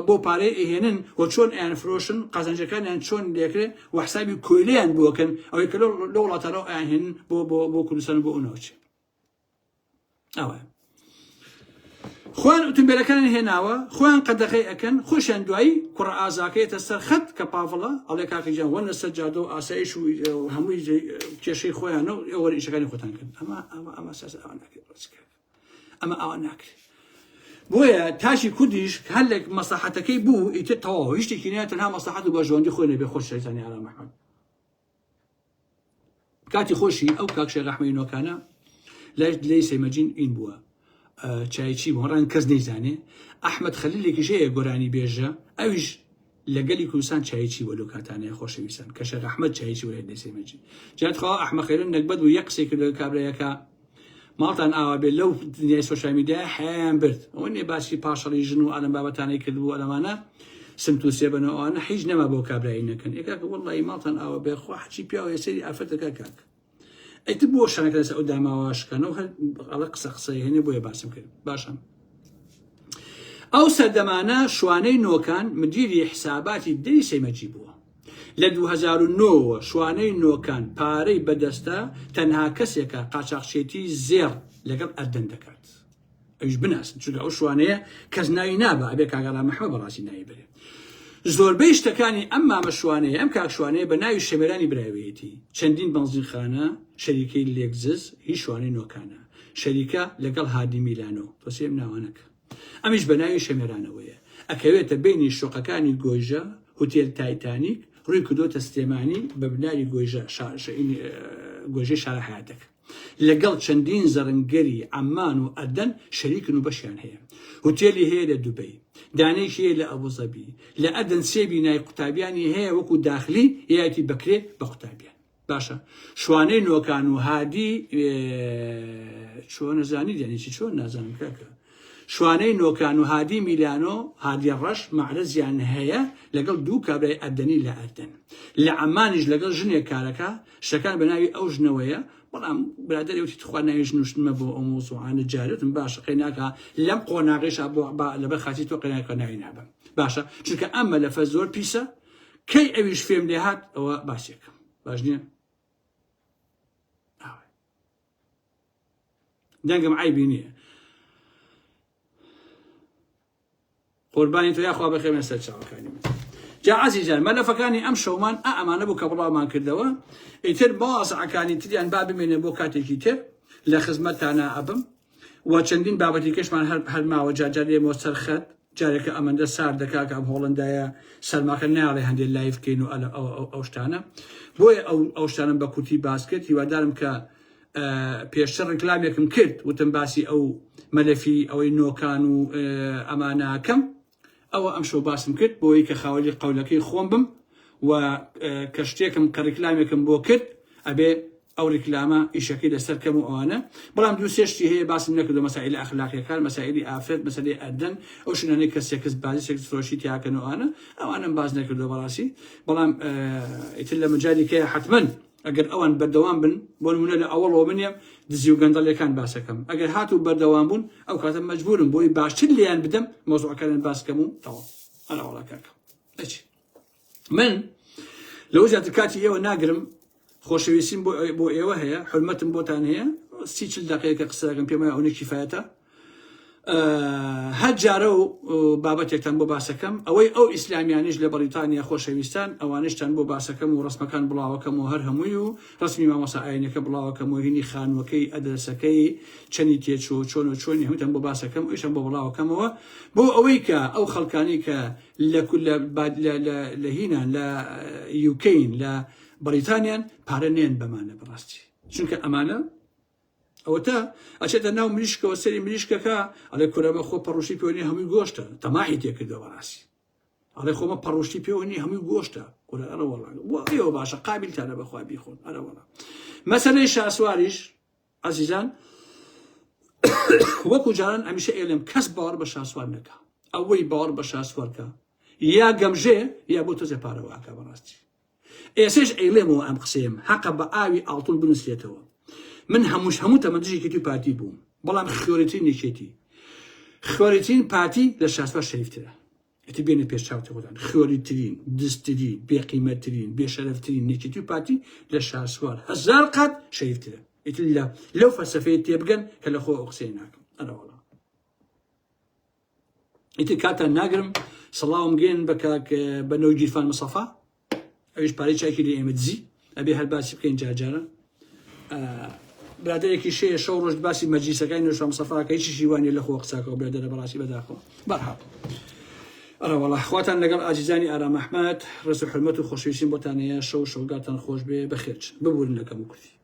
بۆ پارەی ئەهێنن و چۆن ئەیان فرۆشن قازانجەکانیان چۆن لێکرێ و حسابی کۆیلەیان بۆکەن ئەوەی کە لە وڵاتانەوە ئەیان بۆ بۆ بۆ کوردستان بۆ ئەو ناوچێ ئەوە خۆیان ئوتومبیلەکانیان هێناوە خۆیان قەدەغەی ئەکەن خۆشیان دوایی کوڕە ئازاکەیەتە سەر خەت کە پاڤڵە ئەڵێ کاکە گیان وەنە سەر جادە و ئاسایش و هەمووی کێشەی خۆیانە و ئێوە ئیشەکانی خۆتان کرد ئەمە ئەمە ئەمە سیاسەت ئەوە ناکرێت ئەمە ئەوە ناکرێت بۆیە تاشی کوردیش هەر لە مەسلحەتەکەی بوو ئیتر تەواو هیچ شتێکی نییە تەنها مەسلحەت و بەرژەوەندی خۆی نەبێ خۆش شەیتانی ئارام ئەحمەد کاتی خۆشی ئەو کاک شێخ ئەحمەدی نۆکانە لای لەی سەیمەجین ئین بووە چایچی بوو ڕەنگ کەس نەیزانێ ئەحمەد خەلیلێکیش هەیە گۆرانی بێژە ئەویش لە گەلی کوردستان چایچی بووە لەو کاتانەیە خۆشەویستان کە شێخ ئەحمەد چایچی بووە لە سەیمەجین جا تخوا ئەحمەد خەلیل نەگبەت بوو یەک قسەی کرد لەگەڵ کابرایەکە ماڵتان ئاوا بێ لەو دنیای سۆشیال میدیای حەیایان برد ئەوە نیە باسی پاشەڵی ژن و ئەلەم بابەتانەی کردبوو ئەلەمانە سمت و سێبەنە ئەوانە هیچ نەما بۆ کابرایی نەکەن ئێ کاکە وەڵڵاهی ماڵتان ئاوا بێ خوا حەچی پیاوە سەیری ئافرەت دەکا کاک ئەیتر بۆ شانەکە لەسەر ئەو داماوە شکانەوە هەر ئەڵێ قسە قسەی هێنێ بۆیە باسم کرد باشە ئەو سەردەمانە شوانەی نۆکان مدیری حساباتی دەری سەیمەجی بووە لە 2009 وە شوانەی نۆکان پارەی بەدەستە تەنها کەسێکە قاچاخچێتی زێڕ لەگەڵ ئەردەن دەکات ئەویش بناسن چونکە ئەو شوانەیە کەس ناوی نابا ئەبێ کاک ئارام محمد بەڕاستی ناوی بەرێ زۆربەی شتەکانی ئەم مامە شوانەیە ئەم کاک شوانەیە بە ناوی شەمێرانی براوێتی چەندین بەنزینخانە شەریکەی لێکزس هی شوانەی نۆکانە شەریکە لەگەڵ هادی میلانۆ تۆ سێم ناوانەکە ئەمیش بە ناوی شەمێرانەوەیە ئەکەوێتە بینی شوقەکانی گۆیژە هوتێل تایتانیک ڕووی کردۆتە سلێمانی بە بناری گۆیژە گۆیژەی شارە حیاتەکە لەگەڵ چەندین زەڕنگەری عەممان و ئەردەن شەریکن و بەشیان هەیە. هوتێلی هەیە لە دوبەی. دانەیەکی هەیە لە ئەبوزەبی. لە ئەردەن سێ بینای قوتابیانی هەیە وەکو داخلی یایەتی بەکرێ بە قوتابیان. باشە شوانەی نۆکان و هادی چۆنە زانیت یعنی چی چۆن نازانم کاکە. شوانەی نۆکان و هادی میلانۆ، هادی ڕەش، مەعرەزیان هەیە لەگەڵ دوو کابرای ئەردەنی لە ئەردەن. لە عەممانیش لەگەڵ ژنێک کارەکا، شتەکان بە ناوی ئەو ژنەوەیە، بەڵام برادەرێ وتی تخوا ناوی ژن و شت مەبۆ ئەو مەوزوعانە جارێ وتم باشە قەیناکا لەم قۆناغەیشا بۆ با لەبەر خاتری تۆ قەیناکا ناوی نابەم باشە چونکە ئەم مەلەفە زۆر پیسە کەی ئەویش فێم لێ هات ئەوە باسێکم باش نییە؟ دەنگم عەیبی نییە قوربانی تۆ یاخوا بەخێمە سەر چاوەکانی من جا عەزیزان مەلەفەکانی ئەم شەومان ئا ئەمانە بوو کە بڵاومان کردەوە ئیتر مەوازعەکانی تریان با بمێنێ بۆ کاتێکی تر لە خزمەتتانە ئەبم و چەندین بابەتی کەشمان هەر هەرماوە جارجار لێمەوە سەر خەت جارێکە ئەمەندە سارد دەکا کە ئەم هۆڵندایە سەرماکە ناڵێ هەندێک live بکەین و ئەو شتانە بۆیە ئەو ئەو شتانم بە کورتی باس کرد هیوادارم کە پێشتر ڕیکلامێکم کرد وتم باسی ئەو مەلەفی ئەوەی نۆکان و ئەمانەکەم ئەوە ئەم شەو باسم کرد بۆی کە خاوەلی قەولەکەی خۆم بم و کە شتێکم کە ڕیکلامێکم بۆ کرد ئەبێ ئەو ڕیکلامە ئیشەکەی لەسەر کەم و ئەوانە بەڵام دوو سێ شتی هەیە باسم نەکردو مەسائل ئەخلاقیەکان مەسائلی ئافرەت مەسەلەی ئەردەن ئەو شوێنانەی کە سێکس بازی سێکس فرۆشی تیاکەن و ئەوانە ئەوانم باس نەکردو بەڕاستی بەڵام ئیتر لە مەجالی کەیە حتمما ئەگەر ئەوان بەردەوام بن بۆ نمونە لە ئەوەڵەوە منێم دزی و گەندەڵیەکان باسەکەم ئەگەر هاتوو بەردەوام بوون ئەو کاتە مەجبورم بۆی باشتر لێیان بدەم مەوزوعەکانیان باس کەم و تەواو ئەرا وەڵا کاکە من لەوە زیاتر کاتی ئێوە ناگرم خۆشەویستیم بۆ بۆ ئێوە هەیە حرمەتم بۆتان هەیە سی چل دقیقە قسە دەکەم پێم وایە ئەوەنە کیفایەتە. هەر جارە و بابەتێکتان بۆ باسەکەم ئەوەی ئەو ئیسلامیانیش لە بەریتانیا خۆشەویستان ئەوانشتان بۆ باسەکەم و ڕسمەکان بڵاوەکەم و هەر هەمووی و ڕسمی مامۆسا ئاینەکە بڵاوەکەم و هینی خانووەکەی ئەدرەسەکەی چەنی تێچوو چۆن و چۆنی هەمووتان بۆ باسەکەم ئەویشان بۆ بڵاوەکەمەوە بۆ ئەوەی کە ئەو خەڵکانی کە لە لە هینان لە یوکەین لە بەریتانیان پارە نێن بەمانە بەڕاستی چونکە ئەمانە ئەوەتا ئەچێتە ناو مریشکەوە سەری مریشکەکە ئەڵێ کورە بە خۆ پەڕوشی پێوە نیە هەمووی گۆشتە تەماحی تێکردەوە بەڕاستی ئەڵێ خۆمە پەڕوشتی پێوە نیە هەمووی گۆشتە کورە ئەرە وەڵا بۆ ئێوە باشە قابیلتانە بەخوا بیخۆن ئەرە وەڵا مەسەلەی شاسواریش عەزیزان وەکو جاران ئەمیشە ئێلم کەس باوەڕ بە شاسوار نەکا ئەوەی باوەڕ بە شاسوارکە یا گەمژێ یا بۆ تۆزێ پارەوە ئەکا بەڕاستی ئێسەش ئەیڵێمەوە ئەم قسەیەم حەقە بە ئاوی ئاڵتون بنوسرێتەوە من هەمووش هەموو تەمەن دژی یەکێتی و پارتی بووم بەڵام خوێریترین یەکێتی خوێریترین پارتی لە شاسوار شەریفترە ئیتر بێنە پێش چاوتی خۆتان خوێریترین دزترین بێقیمەترین بێشەرەفترین یەکێتی و پارتی لە شاسوار هەزار قات شەریفترە ئیتر لە لەو فەلسەفەیە تێبگەن کە لە خۆ ئەو قسەیە ناکەم ئەرەوەڵا ئیتر کاتان ناگرم سڵاوم گەێن بە کاک بە نەو گیرفان مستەفا ئەویش پارەی چاکی لە ئێمە دزی ئەبێ هەر باسی بکەین جارجارە برادێکی شەیە شەو ڕۆژ باسی مەجلیسەکانی نەوشا مستەفا کە هیچی وانە لە خۆ قساکەەوە برادەرە بەڕاستی بەداخەوە بەرحاڵ ئەرە وەڵا خواتان لەگەڵ ئازیزانی ئارام ئەحمەد ڕێز و حرمەت و خۆشەویستیم بۆتان هەیە شەو شەوگاتان خۆش بێ بەخێرچن ببورن لە کەم و کورتی.